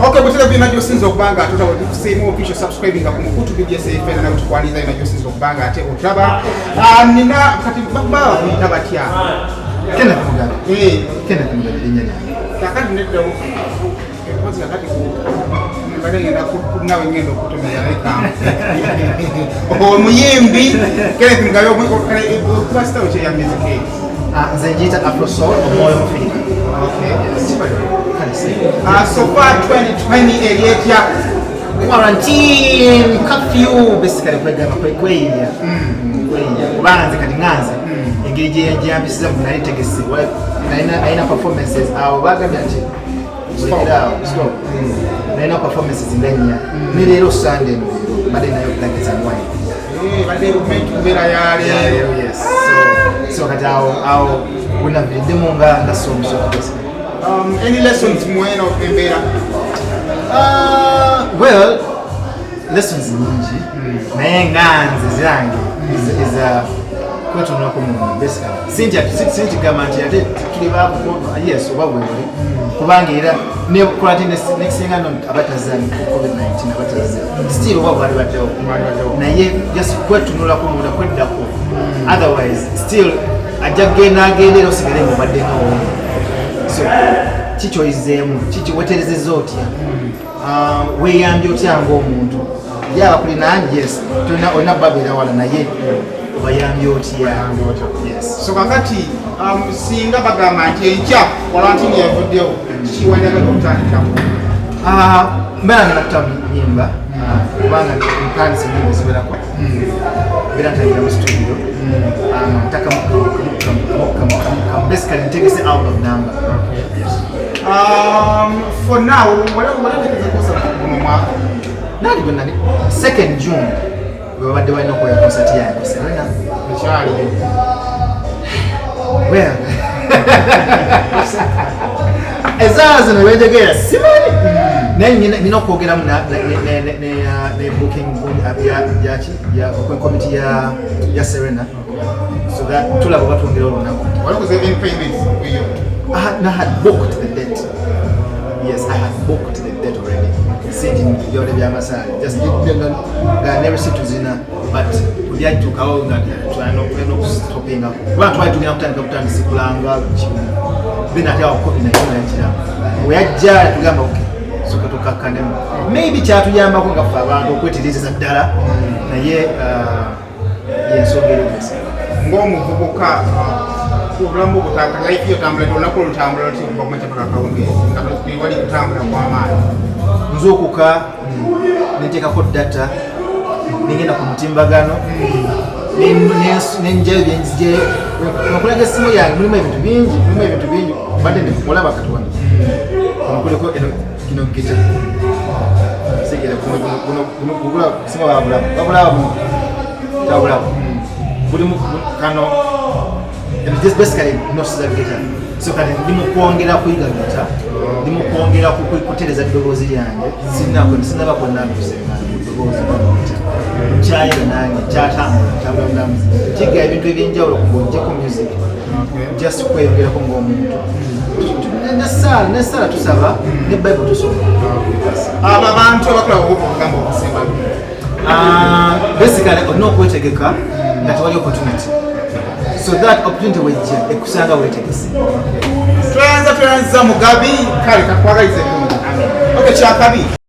Okay, butera byonna gy'osinza okuba nga ate otaba tukusiima official subscribing ku mukutu BBS FM, nawe tukwaniriza yonna gy'osinza okuba nga ate otulaba. Ah, nina kati baba bakuyita batya? Kenneth Mugabe. Eh. Kenneth Mugabe linnya lyange. Kakati nedda empozi kakati mbadde ngenda nawe ngenda okutomera leka omuyimbi Kenneth Mugabe okuba sitalo kye ya music eyo. Ah, nze ngiyita Afro Soul, omwoyo mufirika. Okay. Yes. Kale si. Ah, so far 2020 eri etya? Quarantine, curfew, basically kwegamba kweyiya. Kweyiya. Kubanga nze kati nganze engeri gye gyambisiza mu nali tegese nalina performances awo bagambye nti mulekere awo, stop. Nalina performances nga nnya ne leero Sunday eno leero mbadde nayo Blankets and Wine. Eh, badde meant kubeera ya leero. Yes. So kati awo wenaviiriddemu nga somuso basically. Any lessons mweno embeera? Well, lessons nyingi, naye nga nze zange is kwetunulako munda basically. Sinti gamba nti ate tuli baavu, yes, oba bwebuli kubanga era ne quarantine nekisinga no abataza COVID-19 abataza still oba bwali baddewo, naye just kwetunulako munda, kweddako. Otherwise still ajja kugenda agenda era osigale nga obadde nga wooli. So kikyoyizeemu kiki? Weterezeza otya? Ah, weeyambye otya ng'omuntu yaba kulinaanye? Yes, olina babeera wala naye obayambye otya? Yes. So kakati singa bagamba nti enkya quarantine yavuddewo, kikiwandagala okutandikamu? Ah, mbeera ngenda kuta nyimba, ah, kubanga ntandise enyimba eziwerako. Mbeera ntandikira mu studio. Ah, ntaka basically ntegese album number. Yes. For now walategeza kosa guno mwaka? Nali gwe nali 2nd June bwe babadde balina okukola concert yange ku Serena. Ekyaliyo? Well, ezaawa zino wenjogerera simanyi, naye nina okwogeramu ne booking yaki committee ya Serena so that tulaba oba twongera olunaku. Walikoze any payments eyo? I had booked the date. Yes, I had booked the date already. Sinti byole byamasaale just nga ne receipt zina, but byatuukawo nga tulina okustopinga kuba twali tugenda kutandika butandisi kulanga kimu, then ate awo COVID-19 yakira weyajja tugamba okay, soka tukakkanemu. Maybe kyatuyambako nga ffe abantu okweterezeza ddala, naye yensonga eri bwesi. Ng'omuvubuka, obulamu butaka life yo tambula, olunaku olutambula luti okuva kumakya paka akawungeezi nga wali kutambula kw'amaanyi? Nzuukuka nenteekako data, nengenda ku mutimbagano, nenjayo byenzije nokulaga essimu yange. Mulimu ebintu bingi, mulimu ebintu bingi. Badde olaba kati wano kuno kuliko eno kino gita segera guno gugula singa babulaba babulaba buno tabulaba bulimu kano. And just basically notes za guitar. So kati ndi mu kwongera kuyiga guitar, ndi mu kwongera kutereeza eddoboozi lyange. Sinaba kwonna ntuuse mu ddoboozi lwa guitar. Nkyayiga nange, nkyatambula ntambula butambuzi, nkiga ebintu ebyenjawulo ng'oggyeko music, just kweyongerako ng'omuntu. Nesaala tusaba, ne Bible tusoma. Abo abantu abakola okugamba okusembayo? Ah, basically olina okwetegeka nga tewali opportunity, so that opportunity wejja ekusanga wetegese. Tweyanza, tweyanza Mugabi. Kale kakwagaliza eddungi. Okay, kyakabi.